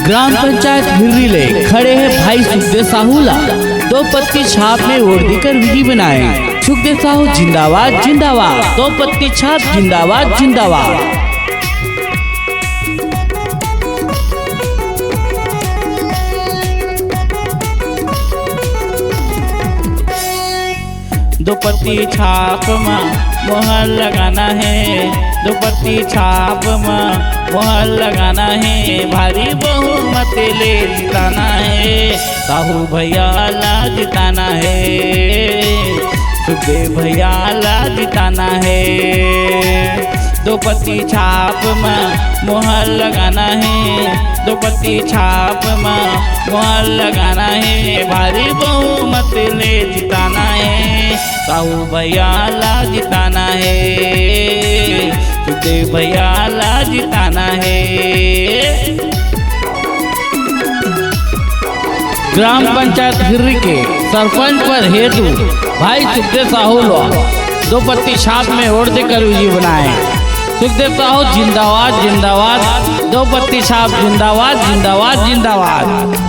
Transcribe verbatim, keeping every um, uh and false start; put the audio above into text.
ग्राम पंचायत हिर्री ले खड़े हे भाई सुखदेव साहू ला दो पत्ती छाप में वोट देकर विजयी बनाए। सुखदेव साहू जिंदाबाद, जिंदाबाद। दो पत्ती छाप जिंदाबाद, जिंदाबाद। दो पत्ती छाप म मोहर लगाना हे, दो पत्ती छाप म मोहर लगाना हे, भारी बहुमत ले जिताना हे, साहू भैया ला जिताना हे, सुखदेव भैया ला जिताना हे। दो पत्ती छाप म मोहर लगाना हे, दो पत्ती छाप म मोहर लगाना हे, भारी बहुमत ले जिताना हे, साहू भैया ला जिताना हे, सुखदेव भैया ला जिताना हे। ग्राम पंचायत हिर्री के सरपंच पद हेतु भाई सुखदेव साहू ला दो पत्ती छाप में वोट देकर विजयी बनाए। सुखदेव साहू जिंदाबाद, जिंदाबाद। दो पत्ती छाप जिंदाबाद, जिंदाबाद, जिंदाबाद।